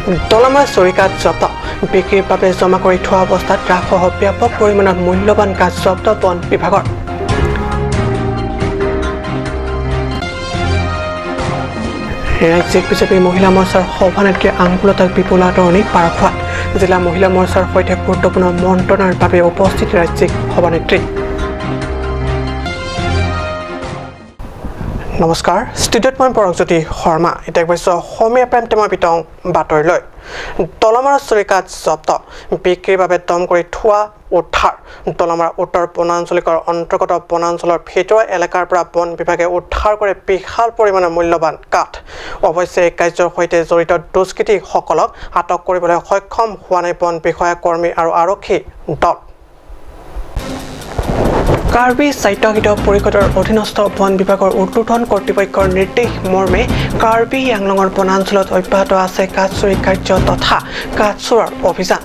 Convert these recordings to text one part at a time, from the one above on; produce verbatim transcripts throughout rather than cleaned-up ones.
দলামাৰ চুৰি কাঠ জব্দ। বিক্ৰীৰ বাবে জমা কৰি থোৱা অৱস্থাত ৰাসসহ ব্যাপক পৰিমাণৰ মূল্যৱান কাঠ জব্দ বন বিভাগৰ। ৰাজ্যিক বিজেপি মহিলা মৰ্চাৰ সভানেত্ৰী আংকুলতাক বিপুল আদৰণি পাৰখোৱাত। জিলা মহিলা মৰ্চাৰ সৈতে গুৰুত্বপূৰ্ণ মন্ত্ৰণাৰ বাবে উপস্থিত ৰাজ্যিক সভানেত্ৰী। নমস্কাৰ, ষ্টুডিঅ'ত মই পৰকজ্যোতি শৰ্মা। এতিয়া গৈছো অসমীয়া প্ৰাইম টাইমৰ বিতং বাতৰিলৈ। দলামাৰ চুৰি কাঠ জব্দ, বিক্ৰীৰ বাবে দম কৰি থোৱা উদ্ধাৰ। দলামাৰ উত্তৰ বনাঞ্চলিকৰ অন্তৰ্গত বনাঞ্চলৰ ভিতৰুৱা এলেকাৰ পৰা বন বিভাগে উদ্ধাৰ কৰে বিশাল পৰিমাণৰ মূল্যৱান কাঠ। অৱশ্যে এই কাৰ্যৰ সৈতে জড়িত দুষ্কৃতীসকলক আটক কৰিবলৈ সক্ষম হোৱা নাই বন বিষয়া, কৰ্মী আৰু আৰক্ষী দল। কাৰ্বি স্বায়ত্তশাসিত পৰিষদৰ অধীনস্থ বন বিভাগৰ ঊৰ্ধ্বতন কৰ্তৃপক্ষৰ নিৰ্দেশ মৰ্মে কাৰ্বি আংলঙৰ বনাঞ্চলত অব্যাহত আছে কাঠ চুৰি কাৰ্য তথা কাঠ চোৰৰ অভিযান।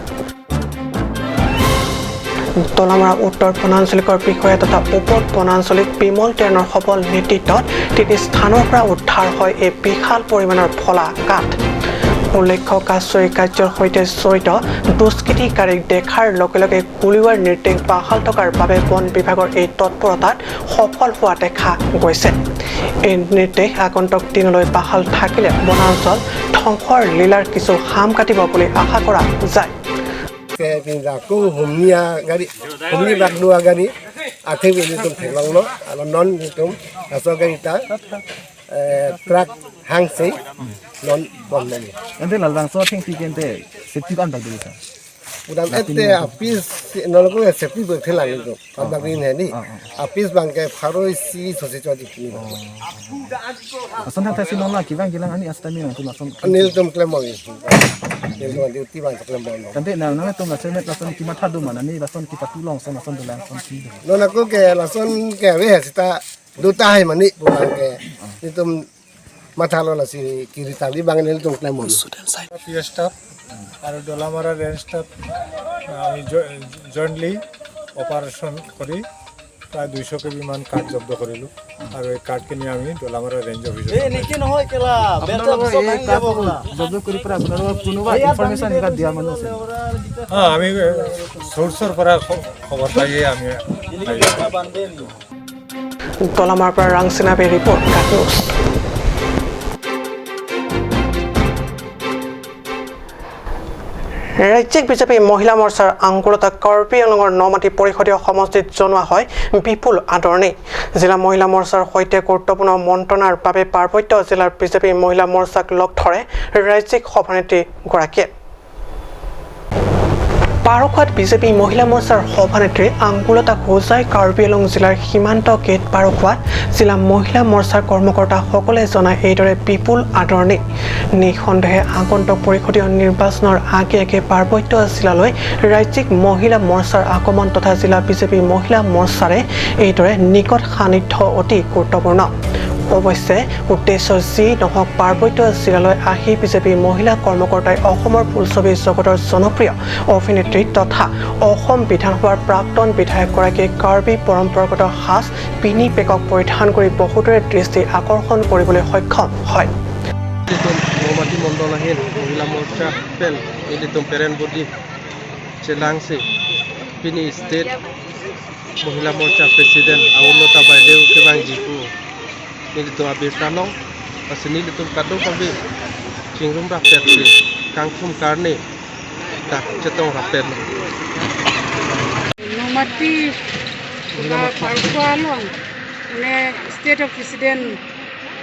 দলামাৰা উত্তৰ বনাঞ্চলিকৰ বিষয়া তথা উপ বনাঞ্চলিক বিমল তেৰণৰ সবল নেতৃত্বত তিনি স্থানৰ পৰা উদ্ধাৰ হয় এই বিশাল পৰিমাণৰ ফলা কাঠ। উল্লেখ্য, কাঠ চুৰি কাৰ্যৰ সৈতে জড়িত দুষ্কৃতিকাৰীক দেখাৰ লগে লগে গুলীওৱাৰ নিৰ্দেশ বাহাল থকাৰ বাবে বন বিভাগৰ এই তৎপৰতাত সফল হোৱা দেখা গৈছে। এই নিৰ্দেশ আগন্তুক দিনলৈ বাহাল থাকিলে বনাঞ্চল ধ্বংসৰ লীলাৰ কিছু সাম কাটিব বুলি আশা কৰা যায়। Ke pinjaku humni agari, humni baknu agari, athe beli tum theklong lo, alo non tum, laso agari ta, eh, truck hangsi, non bom nani. Ante labangso athengpi ke ante safety ko-an bak dulu sa? Pudam ete apis, non ko safety bak thelang itu, abang ini ni. Ah, ah. Apis bang ke pharo isi sosi chodi kini. Lason thakthak si non la kevang kelang ani asta mi nangtum lason. Nelitum klem ong. Nelitum duty bang klem ong. Tangte nang nangtum lason met lason kematha do ma nani lason kepatu long son lason dolang son si do. Non ako ke lason ke ave seta do tahai mane pulang ke. Nelitum mathalo lasi kiri tali bang nelitum klem ong. P S staff আৰু দলামাৰা range staff, আমি জইণ্টলি অপাৰেশ্যন কৰি প্ৰায় দুইশ কেবি মান কাঠ জব্দ কৰিলোঁ আৰু এই কাঠখিনি আমি দলামাৰা ৰেঞ্জ অফিচত এই নেকি নহয় কেলা, আপোনালোকৰ বেলটা এই ভাঙি কাঠ যাব কেলা। জব্দ কৰি পেলাই আপোনালোকক কোনোবা ইয়াত ইনফৰমেশ্যন বান্ধি কিবা দিয়া মানুহ আছে? দে, অ, আমি, এ, চ'ৰ্চৰ পৰা খ-, খবৰ পাইয়ে আমি এই নেকি আহিলোঁ। কেলা বান্ধে নি? দলামাৰ পৰা ৰাংচিনা বে ৰিপৰ্ট, কাট নিউজ। ৰাজ্যিক বিজেপি মহিলা মৰ্চাৰ আংকুলতাক কাৰ্বি আংলঙৰ নমাটি পৰিষদীয় সমষ্টিত জনোৱা হয় বিপুল আদৰণি। জিলা মহিলা মৰ্চাৰ সৈতে গুৰুত্বপূৰ্ণ মন্ত্ৰণাৰ বাবে পাৰ্বত্য জিলাৰ বিজেপি মহিলা মৰ্চাক লগ ধৰে ৰাজ্যিক সভানেত্ৰীগৰাকীয়ে। পাৰখোৱাত বিজেপি মহিলা মৰ্চাৰ সভানেত্ৰী আংকুলতাক হোজাই কাৰ্বি আংলং জিলাৰ সীমান্ত গেট পাৰখোৱাত জিলা মহিলা মৰ্চাৰ কৰ্মকৰ্তাসকলে জনায় এইদৰে বিপুল আদৰণি। নিঃসন্দেহে আগন্তুক পৰিষদীয় নিৰ্বাচনৰ আগে আগে পাৰ্বত্য জিলালৈ ৰাজ্যিক মহিলা মৰ্চাৰ আগমন তথা জিলা বিজেপি মহিলা মৰ্চাৰে এইদৰে নিকট সান্নিধ্য অতি গুৰুত্বপূৰ্ণ। অৱশ্যে উদ্দেশ্য যি নহওক, পাৰ্বত্য জিলালৈ আহি বিজেপি মহিলা কৰ্মকৰ্তাই অসমৰ বোলছবি জগতৰ জনপ্ৰিয় অভিনেত্ৰী তথা অসম বিধানসভাৰ প্ৰাক্তন বিধায়কগৰাকীয়ে কাৰ্বি পৰম্পৰাগত সাজ পিনি পেকক পৰিধান কৰি বহুতৰে দৃষ্টি আকৰ্ষণ কৰিবলৈ সক্ষম হয়। Nelitum Nomati Mondol ahin Mohila Morcha pen nelitum parent body chelangsi pini state Mohila Morcha President Aurlota Baideo kevangji pu nelitum abirta long, lasi nelitum kadokave chingrum rapetsi kangthum karne dak chetong rapet long. Nomati Mohila Morcha. Parkhua along, mane state of president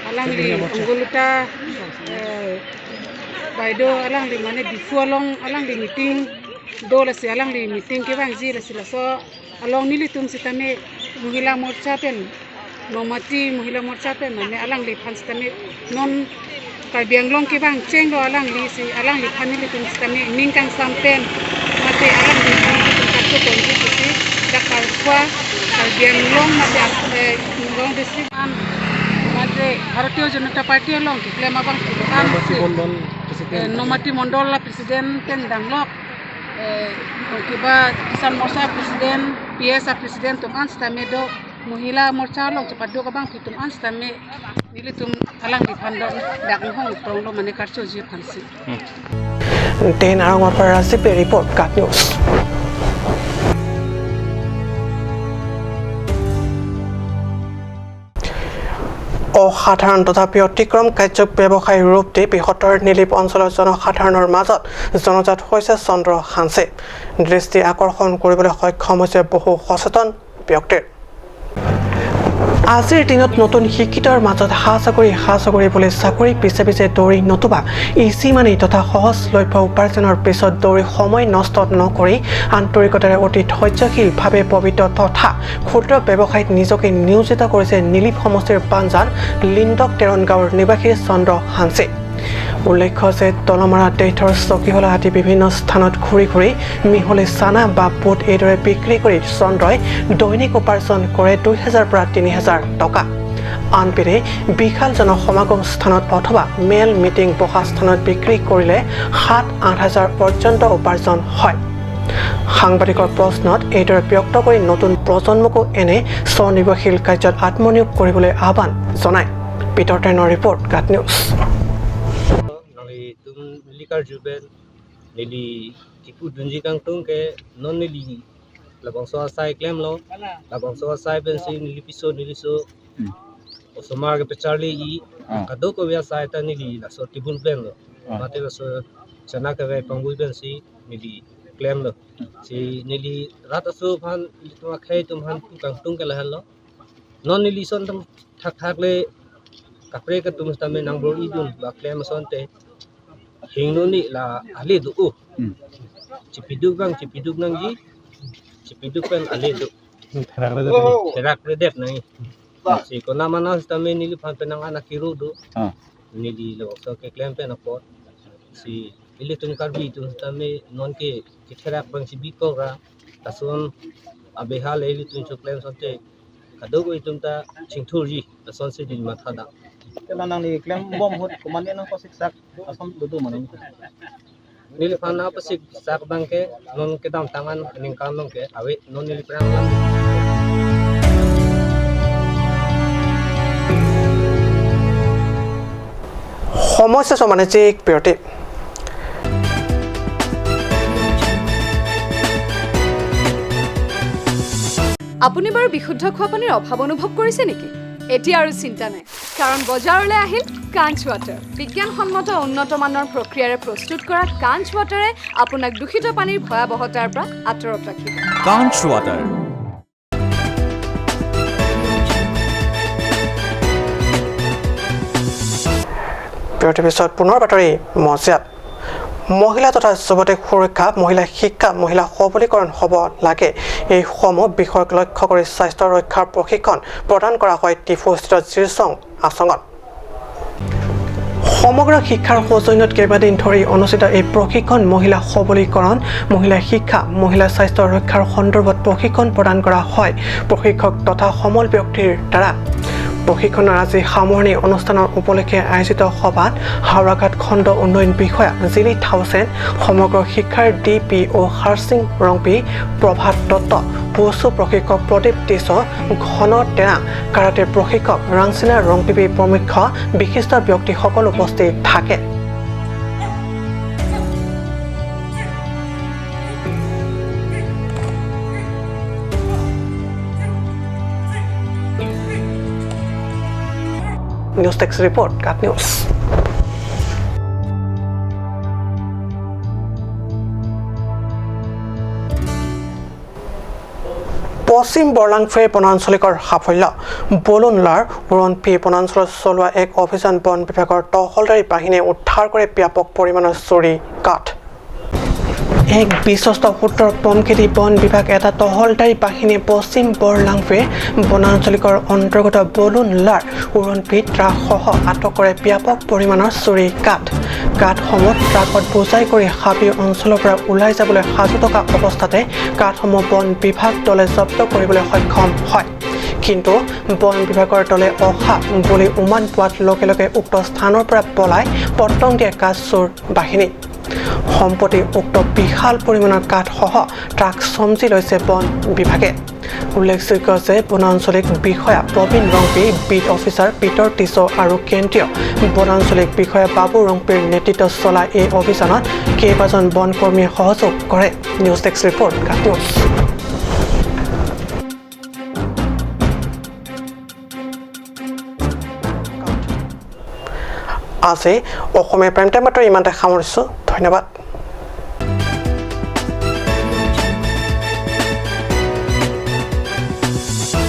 alangli Mohila Morcha. Anggulta, eh, Baideo alangli mane Diphu along alangli meeting do, lasi alangli meeting kevangji lasi laso along nelitum sitame Mohila Morcha pen, Nomati Mohila Morcha pen mane alangliphan sitame non Karbi Anglong kevang chenglo alanglisi, alangliphan nelitum sitame ning kangsam pen mate alangliphan nelitum karcho ponji pusi dak Parkhua Karbi Anglong mate, eh, Anglong district an mate Bharatiya Janata Party along keklem abang kedo-an Nomati si, Mondol President. Eh, Nomati Mondol la president pen danglok, eh, kiba Kisan Morcha president, P S A president atum an sitame do, Mohila Morcha along chepaduk abang atum an sitame nelitum alangliphan do dak inghong tonglo mane karchoji aphansi. Hmm. দেন আৰঙৰ পৰা ৰাজীৱ ৰেৰ ৰিপৰ্ট, কাট নিউজ। অসাধাৰণ তথাপি অতিক্ৰম কাৰ্যক ব্যৱসায় ৰূপ দি বৃহত্তৰ নিলিপ অঞ্চলৰ জনসাধাৰণৰ মাজত জনজাত হৈছে চন্দ্ৰ হানছে। দৃষ্টি আকৰ্ষণ কৰিবলৈ সক্ষম হৈছে বহু সচেতন ব্যক্তিৰ। আজিৰ দিনত নতুন শিক্ষিতৰ মাজত হা চাকৰি, হা চাকৰি বুলি চাকৰি পিছে পিছে দৌৰি নতুবা ইজি মানি তথা সহজলভ্য উপাৰ্জনৰ পিছত দৌৰি সময় নষ্ট নকৰি আন্তৰিকতাৰে অতি ধৈৰ্যশীলভাৱে পবিত্ৰ তথা ক্ষুদ্ৰ ব্যৱসায়ত নিজকে নিয়োজিত কৰিছে নিলিপ সমষ্টিৰ বাঞ্জান লিণ্ডক তেৰণ গাঁৱৰ নিবাসী চন্দ্ৰ হানছে। উল্লেখ্য যে দলমাৰা, দেইথৰ, চকীহোলা আদি বিভিন্ন স্থানত ঘূৰি ঘূৰি মিহলি চানা বা বুট এইদৰে বিক্ৰী কৰি চন্দ্ৰই দৈনিক উপাৰ্জন কৰে দুই হাজাৰ পৰা তিনি হাজাৰ টকা। আনপিনে বিশাল জনসমাগম স্থানত অথবা মেল মিটিং বহা স্থানত বিক্ৰী কৰিলে সাত আঠ হাজাৰ পৰ্যন্ত উপাৰ্জন হয়। সাংবাদিকৰ প্ৰশ্নত এইদৰে ব্যক্ত কৰি নতুন প্ৰজন্মকো এনে স্বনিৰ্ভৰশীল কাৰ্যত আত্মনিয়োগ কৰিবলৈ আহ্বান জনায়। পিটাৰ টেনৰ ৰিপৰ্ট, কাট news. Nangli tum neli karju pen neli kipudunji kangtung ke non neli labangso asai klemlo, labangso asai pensi neli piso neli so Hmm. osomar kepacharli i Ah. kadokave asai ta neli laso tebul pen lo. Ah. Mate laso chana kave pangbui pensi neli klemlo. Si neli rat aso aphan, ilitum akhei atum aphan pu kangtung ke lahenlo. Non neli son atum thakthak le kaprek atum sitame nangbor-idun ba klem asonte hingno ni la ale do o. Hmm. Chipiduk abang chipiduk nangji, chipiduk pen ale do. Therak redet nangji. Therak redet nangji. Si konat konat sitame neliphan penang anak kiru do. Ah. Neli labangso keklem pen apot si ilitum Karbi atum sitame non ke ketherak abang si bikok ra, lason abeha le ilitum choklem asonte kadokave atum ta chingthurji, lasonsi neli matha dam. Te la nangli klembom ahut komatne nangpasiksak ason dodo ma nang? Neliphan nangpasiksak abang ke non kedamtang an aningkan along ke ave, non neli prang lam. সময় শেষ মানে চেক বিৰতি। আপুনি বাৰু বিশুদ্ধ খোৱা পানীৰ অভাৱ অনুভৱ কৰিছে নেকি? এতিয়া আৰু চিন্তা নাই, কাৰণ বজাৰলৈ আহিল কাঞ্চ ৱাটাৰ। বিজ্ঞানসন্মত উন্নত মানৰ প্ৰক্ৰিয়াৰে প্ৰস্তুত কৰা কাঞ্চ ৱাটাৰে আপোনাক দূষিত পানীৰ ভয়াৱহতাৰ পৰা আঁতৰত ৰাখিব। কাঞ্চ ৱাটাৰ। বিৰতিৰ পিছত পুনৰ বাতৰি মজিয়াত। মহিলা তথা যুৱতীক সুৰক্ষা, মহিলা শিক্ষা, মহিলা সবলীকৰণ হ'ব লাগে, এই সমূহ বিষয়ক লক্ষ্য কৰি স্বাস্থ্য ৰক্ষাৰ প্ৰশিক্ষণ প্ৰদান কৰা হয় ডিফুস্থিত জিৰচং আশ্ৰমত। সমগ্ৰ শিক্ষাৰ সৌজন্যত কেইবাদিন ধৰি অনুষ্ঠিত এই প্ৰশিক্ষণ মহিলা সবলীকৰণ, মহিলা শিক্ষা, মহিলা স্বাস্থ্য ৰক্ষাৰ সন্দৰ্ভত প্ৰশিক্ষণ প্ৰদান কৰা হয় প্ৰশিক্ষক তথা সমল ব্যক্তিৰ দ্বাৰা। প্ৰশিক্ষণৰ আজি সামৰণি অনুষ্ঠানৰ উপলক্ষে আয়োজিত সভাত হাওৰাঘাট খণ্ড উন্নয়ন বিষয়া জিলি থাউচেন, সমগ্ৰ শিক্ষাৰ ডি পি অ' হাৰসিং ৰংপি, প্ৰভাত দত্ত, পশু প্ৰশিক্ষক প্ৰদীপ টিছ, ঘন টেৰা, কাৰাটে প্ৰশিক্ষক ৰাংচিনা ৰংপিপি প্ৰমুখ্য বিশিষ্ট ব্যক্তিসকল উপস্থিত থাকে। নিউজ ডেস্ক ৰিপৰ্ট, কাট নিউজ। পশ্চিম বৰলাংফে বনাঞ্চলিকৰ সাফল্য। বলুনলাৰ উৰণপি বনাঞ্চলত চলোৱা এক অভিযান বন বিভাগৰ তহলদাৰী বাহিনীয়ে উদ্ধাৰ কৰে ব্যাপক পৰিমাণৰ চুৰি কাঠ। এক বিশ্বস্ত সূত্ৰৰ পম খেদি বন বিভাগ এটা তহলদাৰী বাহিনীয়ে পশ্চিম বৰলাংফে বনাঞ্চলিকৰ অন্তৰ্গত বলুনলাৰ উৰণপি ট্ৰাকসহ আটক কৰে ব্যাপক পৰিমাণৰ চুৰি কাঠ। কাঠসমূহ ট্ৰাকত বোজাই কৰি হাবি অঞ্চলৰ পৰা ওলাই যাবলৈ সাজু থকা অৱস্থাতে কাঠসমূহ বন বিভাগ দলে জব্দ কৰিবলৈ সক্ষম হয়। কিন্তু বন বিভাগৰ দলে অহা বুলি উমান পোৱাত লগে লগে উক্ত স্থানৰ পৰা পলাই পতং দিয়ে কাঠ চোৰ বাহিনী। সম্প্ৰতি উক্ত বিশাল পৰিমাণৰ কাঠসহ ট্ৰাক চমজি লৈছে বন বিভাগে। উল্লেখযোগ্য যে বন আঞ্চলিক বিষয়া প্ৰবীণ ৰংপে, বিট অফিচাৰ পিতৰ টিছ আৰু কেন্দ্ৰীয় বন আঞ্চলিক বিষয়া বাবু ৰংপেৰ নেতৃত্বত চলা এই অভিযানত কেইবাজন বন কৰ্মীয়ে সহযোগ কৰে। নিউজ ডেস্ক ৰিপৰ্ট, কাকোচ। আজি অসমীয়া প্ৰাইম টাইম বাতৰি ইমানতে সামৰিছো। ধন্যবাদ।